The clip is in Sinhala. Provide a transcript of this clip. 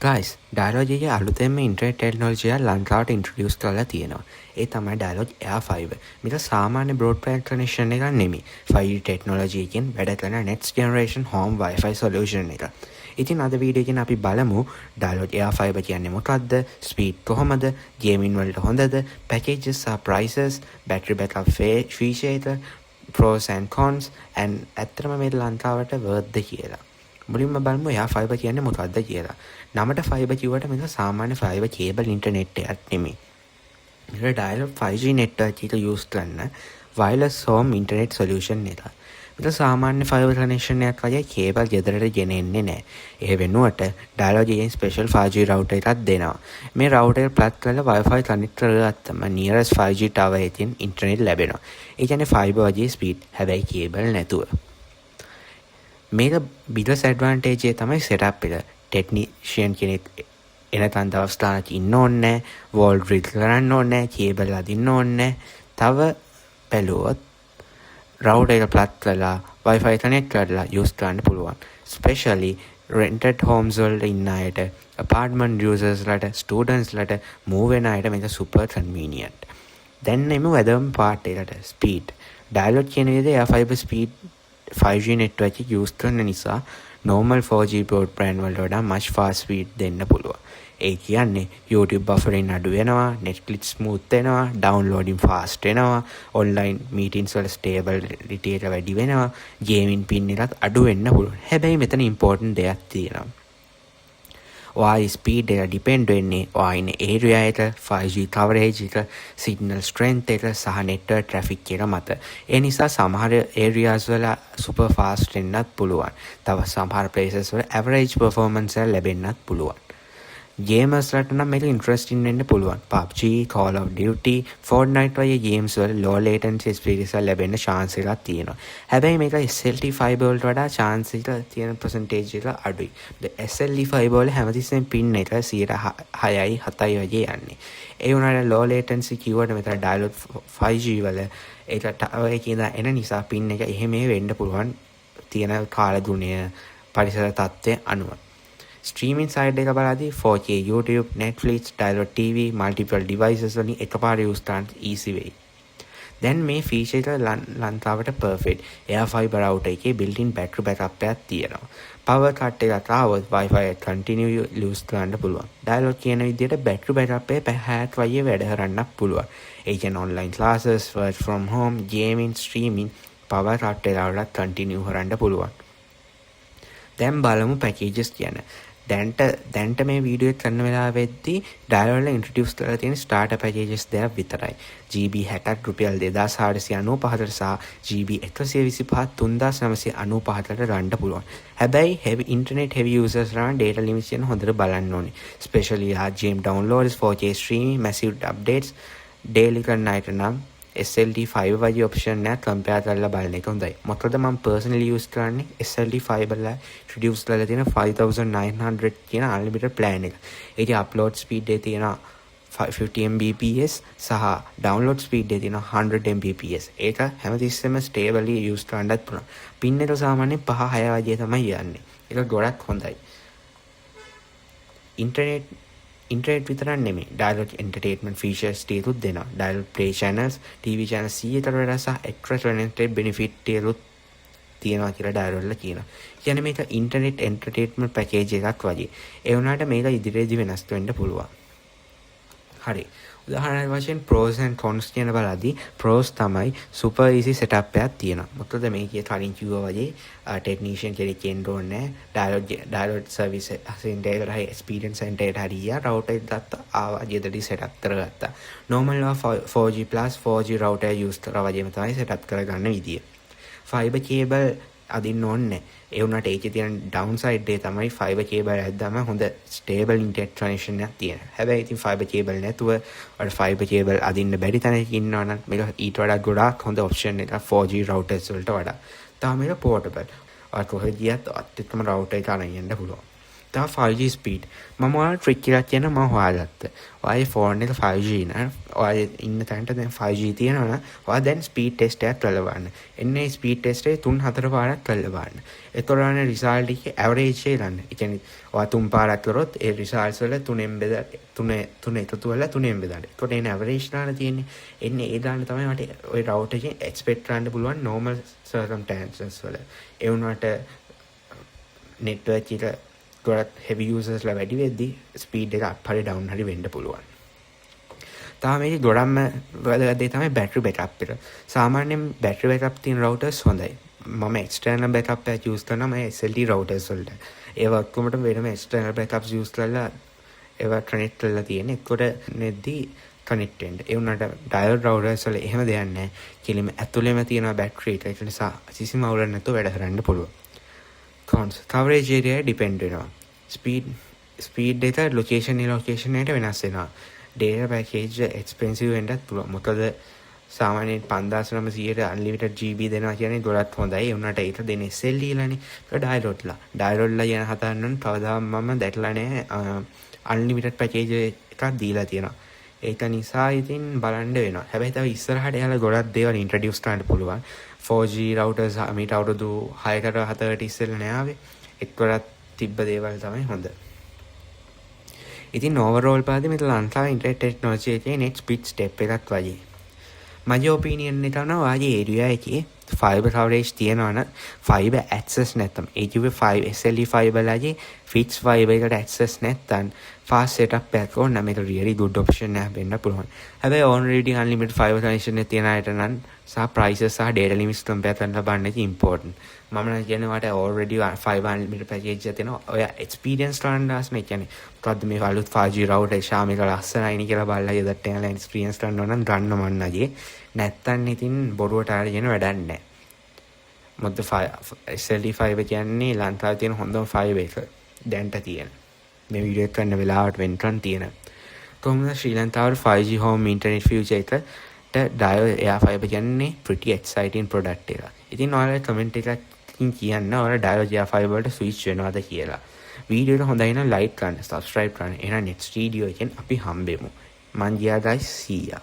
ගයිස්, ඩයලොග් එකේ අලුතෙන්ම ඉන්ටර්නෙට් ටෙක්නොලොජි එකක් ලංකාවට ඉන්ට්‍රොඩියුස් කරලා තියෙනවා. ඒ තමයි ඩයලොග් එයාර් ෆයිබර්. මේක සාමාන්‍ය බ්‍රෝඩ්බෑන්ඩ් කනෙක්ෂන් එකක් නෙමෙයි. 5G technology එකෙන් වැඩ කරන next generation home Wi-Fi solution එක. ඉතින් අද වීඩියෝ එකෙන් අපි බලමු ඩයලොග් එයාර් ෆයිබර් කියන්නේ මොකක්ද, ස්පීඩ් කොහොමද, ගේමින් වලට හොඳද, පැකේජස් සහ ප්‍රයිසස්, බැටරි බෑකප් ෆීචර් එක, pros and cons and ඇත්තටම මේ ලංකාවට වර්ත්ද කියලා. මුලින්ම බලමු එයාර් ෆයිබර් කියන්නේ මොකක්ද කියලා. නමට ෆයිබර් කිව්වට මේක සාමාන්‍ය ෆයිබර් කේබල් ඉන්ටර්නෙට් එකක් නෙමෙයි. මේක ඩයලොග් 5G network එක යූස් කරන වයර්ලස් හෝම් ඉන්ටර්නෙට් සොලියුෂන් එකක්. මේක සාමාන්‍ය ෆයිබර් කනෙක්ෂන් එකක් වගේ කේබල් ගෙදරට ගෙන එන්නේ නැහැ. ඒ වෙනුවට ඩයලොග් එකෙන් ස්පෙෂල් 5G router එකක් දෙනවා. මේ රවුටර් එක ප්ලග් කරලා Wi-Fi connect කරගත්තම නියරස්ට් 5G tower එකකින් ඉන්ටර්නෙට් ලැබෙනවා. ඒ කියන්නේ ෆයිබර් වගේ ස්පීඩ්, හැබැයි කේබල් නැතුව. මේක බිගස්ට් ඇඩ්වාන්ටේජ් එක තමයි සෙටප් එක. ටෙක්නීෂියන් කෙනෙක් එනකන් දවස් ගානක් ඉන්න ඕනේ නෑ, වෝල් ඩ්‍රිල් කරන්න ඕනේ නෑ, කේබල් අදින්න ඕනේ නෑ. තව බැලුවොත් රවුටර් එක ප්ලග් කරලා Wi-Fi connect කරලා යූස් කරන්න පුළුවන්. ස්පෙෂලි රෙන්ටඩ් හෝම්ස් වලට ඉන්න අයට, අපාර්ට්මන්ට් යූසර්ස්ලාට, ස්ටුඩන්ට්ස්ලාට, මූව් වෙන අයට මේක සුපර් කන්වීනියන්ට්. දැන් එමු වැදගත්ම පාර්ට් එකට, ස්පීඩ්. ඩයලොග් කියන විදිහට air fibre speed 5G network එක යූස් කරන නිසා normal 4G broadband වලට වඩා much fast speed දෙන්න පුළුවන්. ඒ කියන්නේ YouTube buffering අඩු වෙනවා, Netflix smooth වෙනවා, downloading fast වෙනවා, online meetings වල stability එක වැඩි වෙනවා, gaming ping එකත් අඩු වෙන්න පුළුවන්. හැබැයි මෙතන important දෙයක් තියෙනවා. ඔයා ස්පීඩ් එක ඩිපෙන්ඩ් වෙන්නේ ඔයා ඉන්න ඒරියා එක, 5G coverage එක, සිග්නල් ස්ට්‍රෙන්ත් එක සහ නෙට්වර්ක් ට්‍රැෆික් එක මත. ඒ නිසා සමහර ඒරියාස් වල සුපර් ෆාස්ට් වෙන්නත් පුළුවන්. තව සමහර ප්ලේසස් වල ඇවරේජ් පර්ෆෝමන්ස් එක ලැබෙන්නත් පුළුවන්. ගේමර්ස්ලට නම් මේක ඉන්ට්‍රෙස්ටිං වෙන්න පුළුවන්. PUBG, Call of Duty, Fortnite වගේ ගේම්ස් වල low latency experience එකක් ලැබෙන්න chance එකක් තියෙනවා. හැබැයි මේක SLT fiber වලට වඩා chance එක තියෙන percentage එක අඩුයි. SLT fiber වල හැමතිස්සෙම පින් එක 6යි 7යි වගේ යන්නේ. ඒ වුණාට low latency කිව්වට මෙතන dialog 5G වල ඒක ටවර් එකේ ඉඳන් එන නිසා පින් එක එහෙම වෙන්න පුළුවන් තියෙන කාලගුණය, පරිසර තත්ත්වය අනුව. ස්ට්‍රීමින් සයිඩ් එක බලද්දී 4K YouTube, Netflix, Dialog TV, multiple devices වලින් එකපාර යූස් කරන්න ඊසි වෙයි. දැන් මේ ෆීචර් එක ලංකාවට පර්ෆෙක්ට්. Air Fiber router එකේ built-in battery backup එකක් තියෙනවා. පවර් කට් එකක් ආවොත් Wi-Fi එක කන්ටිනියු යූස් කරන්න පුළුවන්. Dialog කියන විදිහට බැටරි බෑකප් එක පැය 6ක් වගේ වැඩ කරන්නත් පුළුවන්. ඒ කියන්නේ online classes, work from home, gaming, streaming power cut වෙලාවටත් continue කරන්න පුළුවන්. දැන් බලමු පැකේජස් ගැන. දැන්ට දැන්ට මේ වීඩියෝ එක කරන වෙලාවෙද්දී ඩයලොග් වල ඉන්ට්‍රොඩියුස් කරලා තියෙන ස්ටාර්ටර් පැකේජස් දෙකක් විතරයි. GB 60ක් රුපියල් 2495ට සහ GB 125 3995ට ගන්න පුළුවන්. හැබැයි හෙවි ඉන්ටර්නෙට් හෙවි යූසර්ස් නම් ඩේටා ලිමිට්ස් ගැන හොඳට බලන්න ඕනේ. Specially game downloads, 4K streaming, massive updates daily කරන අයට නම් SLT 5 වගේ ඔප්ෂන් එකක් කම්පෙයාර් කරලා බලන එක හොඳයි. මොකද මම පර්සනලි යූස් කරන්නේ SLT 5 වල ඉන්ට්‍රොඩියුස් කරලා තියෙන 5900 කියන අන්ලිමිටඩ් ප්ලෑන් එක. ඒකේ අප්ලෝඩ් ස්පීඩ් එක තියෙනවා 50 Mbps සහ ඩවුන්ලෝඩ් ස්පීඩ් එක තියෙනවා 100 Mbps. ඒක හැමතිස්සෙම ස්ටේබල්ලි යූස් කරන්නත් පුළුවන්. පින් එක සාමාන්‍යයෙන් 5 6 වගේ තමයි යන්නේ. ඒක ගොඩක් හොඳයි. ඉන්ටර්නෙට් ඉන්ටර්නෙට් විතරක් නෙමෙයි, ඩයලොග් එන්ටර්ටේන්මන්ට් ෆීචර්ස් ටිකකුත් දෙනවා. Dialog play channels, TV channel 100කට වඩා සහ එක්ස්ට්‍රා කනෙක්ටඩ් බෙනිෆිට් ටිකකුත් තියෙනවා කියලා ඩයලොග් වල කියනවා. කියන්නේ මේක ඉන්ටර්නෙට් එන්ටර්ටේන්මන්ට් පැකේජ් එකක් වගේ. ඒ වුණාට මේක ඉදිරියේදී වෙනස් වෙන්න පුළුවන්. හරි. උදාහරණයක් වශයෙන් pros and cons කියන බලද්දී pros තමයි සුපර් ඊසි සෙටප් එකක් තියෙනවා. මොකද මේකේ කලින් කිව්වා වගේ ටෙක්නීෂියන් කෙනෙක් එන්න ඕනේ නැහැ. ඩයලොග් ඩයලොග් සර්විස් සෙන්ටර් එකට හරි එක්ස්පීරියන්ස් සෙන්ටර් එකට හරි ගියා, රවුටර් එක ගත්තා, ආවා, ගෙදරදී සෙටප් කරගත්තා. Normal 4G plus 4G router use කරා වගේම තමයි සෙටප් කරගන්න විදිය. ෆයිබර් කේබල් අදින්න ඕනේ නැහැ. ඒ වුණාට ඒකේ තියෙන ඩවුන් සයිඩ් එක තමයි ෆයිබර් කේබල් ඇද්දාම හොඳ ස්ටේබල් ඉන්ටර්නෙට් කනෙක්ෂන් එකක් තියෙනවා. හැබැයි ඉතින් ෆයිබර් කේබල් නැතුව ඔයාලට ෆයිබර් කේබල් අදින්න බැරි තැනක ඉන්නවා නම් මේක ඊට වඩා ගොඩාක් හොඳ ඔප්ෂන් එකක් 4G රවුටර්ස් වලට වඩා. තව මේක පෝටබල්. ඔයා කොහෙ ගියත් ඔයත් එක්කම රවුටර් එක අරන් යන්න පුළුවන්. තව 5G ස්පීඩ්. මම ඔයාලට ට්‍රික් එකක් කියන්න මම හොයාගත්තා. ඔයාගේ ෆෝන් එක 5G නෑ. ඔයා ඉන්න තැනට දැන් 5G තියෙනවා නම් ඔයා දැන් ස්පීඩ් ටෙස්ට් එකක් කරලා බලන්න. එන්නේ ස්පීඩ් ටෙස්ට් එක තුන් හතර පාරක් කරලා බලන්න. එතකොට ඔයාලේ රිසල්ට් එකේ ඇවරේජ් එක ගන්න. ඒ කියන්නේ ඔයා තුන් පාරක් කරොත් ඒ රිසල්ට්ස් වල තුනෙන් බෙද තුන තුන එකතු කරලා තුනෙන් බෙදන්න. එතකොට එන ඇවරේජ් ගාන තියෙන්නේ. එන්නේ ඒ ගාන තමයි මට ඔය රවුටර් එකෙන් එක්ස්පෙක්ට් කරන්න පුළුවන් නෝමල් සර්කම්ස්ටැන්සස් වල. ඒ වුණාට නෙට්වර්ක් එක ගොඩක් හෙවි යූසර්ස්ලා වැඩි වෙද්දි ස්පීඩ් එක අප් හරි ඩවුන් හරි වෙන්න පුළුවන්. තව මේකේ ගොඩක්ම වැදගත් දේ තමයි බැටරි බෑකප් එක. සාමාන්‍යයෙන් බැටරි බෑකප් තියෙන රවුටර්ස් හොඳයි. මම එක්ස්ටර්නල් බෑකප් එකක් යූස් කරනවා මගේ SLT රවුටර්ස් වලට. ඒවා ඔක්කොමටම වෙනම එක්ස්ටර්නල් බෑකප්ස් යූස් කරලා ඒවා කනෙක්ට් කරලා තියෙන්නේ. එතකොට නෙද්දි කනෙක්ට් වෙන්න. ඒ වුණාට ඩයලොග් රවුටර්ස් වල එහෙම දෙයක් නැහැ. කෙලින්ම ඇතුළෙම තියෙනවා බැටරි එක. ඒක නිසා කිසිම අවුලක් නැතුව වැඩ කරන්න පුළුවන්. කොන්ස්: කවරේජ් ඒරියා ඩිපෙන්ඩ් වෙනවා. ස්පීඩ් ස්පීඩ් එක ලොකේෂන් ලොකේෂන් එකට වෙනස් වෙනවා. ඩේටා පැකේජ් එක්ස්පෙන්සිව් වෙන්නත් පුළුවන්. මොකද සාමාන්‍යයෙන් 5900ට අන්ලිමිටඩ් GB දෙනවා කියන්නේ ගොඩක් හොඳයි. ඒ වුණාට ඒක දෙන්නේ SLT ලානේ. ඒක ඩයලොග්ලා. ඩයලොග්ලා ගැන කතා කරන්න කවදාවත් මම දැකලා නෑ අන්ලිමිටඩ් පැකේජ් එකක් දීලා තියෙනවා. ඒක නිසා ඉතින් බලන්න වෙනවා. හැබැයි තව ඉස්සරහට එයාලා ගොඩක් දේවල් ඉන්ට්‍රොඩියුස් කරන්න පුළුවන්. 4G රවුටර්ස් මීට අවුරුදු 6කට 7කට ඉස්සෙල්ලා නෑ ආවේ. එක්වරක් තිබ්බ දේවල් තමයි හොඳ. ඉතින් ඕවරෝල් බලද්දි මෙතන ලංකාවේ ඉන්ටර්නෙට් ටෙක්නොලොජි එකේ නෙක්ස්ට් බිග් ස්ටෙප් එකක් වගේ. මගේ ඔපිනියන් එක තමයි ඔයාගේ ඒරියා එකේ ෆයිබර් කවරේජ් තියෙනවා නම්, ෆයිබර් ඇක්සස් නැත්තම්, ඒ කිව්වේ 5 SLT fibre ලගේ ෆික්ස් ෆයිබර් එකට ඇක්සස් නැත්තම්, ෆාස්ට් සෙටප් එකක් ඕන නම් මේක රියලි ගුඩ් ඔප්ෂන් එකක් වෙන්න පුළුවන්. හැබැයි ඔල්රෙඩි අන්ලිමිටඩ් ෆයිබර් කනෙක්ෂන් එක තියෙන අයට නම් සහ ප්‍රයිසස් සහ ඩේටා ලිමිට්ස් කම්පෙයාර් කරලා බලන්න එක ඉම්පෝටන්ට්. මම නම් කියන්නේ ඔයාලට ඔල්රෙඩි ෆයිබර් අන්ලිමිටඩ් පැකේජ් එකක් තියෙනවා. ඔයා එක්ස්පීරියන්ස් කරන්න ආස මේ කියන්නේ මොකද්ද මේ අලුත් 5G router Xiaomi එක ලස්සනයිනේ කියලා බලලා ගෙදරට යනලා එක්ස්පීරියන්ස් කරන්න ඕන නම් ගන්න මන් නගේ. නැත්තම් ඉතින් බොරුවට අරගෙන වැඩක් නැහැ. මොකද SLT fibre කියන්නේ ලංකාවේ තියෙන හොඳම ෆයිබර් එක දැන්ට තියෙන. මේ වීඩියෝ එක කරන වෙලාවට වෙනකන් තියෙන. කොහොමද ශ්‍රී ලංකාවට 5G home internet future එකට ඩයලොග් එයා ෆයිබර් කියන්නේ pretty exciting product එකක්. ඉතින් ඔයාලා කමෙන්ට් එකකින් කියන්න ඔයාලා ඩයලොග් එයා ෆයිබර් වලට ස්විච් වෙනවද කියලා. වීඩියෝ එක හොඳයි නම් ලයික් කරන්න, සබ්ස්ක්‍රයිබ් කරන්න. එහෙනම් නෙක්ස්ට් වීඩියෝ එකෙන් අපි හම්බෙමු. මං ගියා ගයිස්, see ya.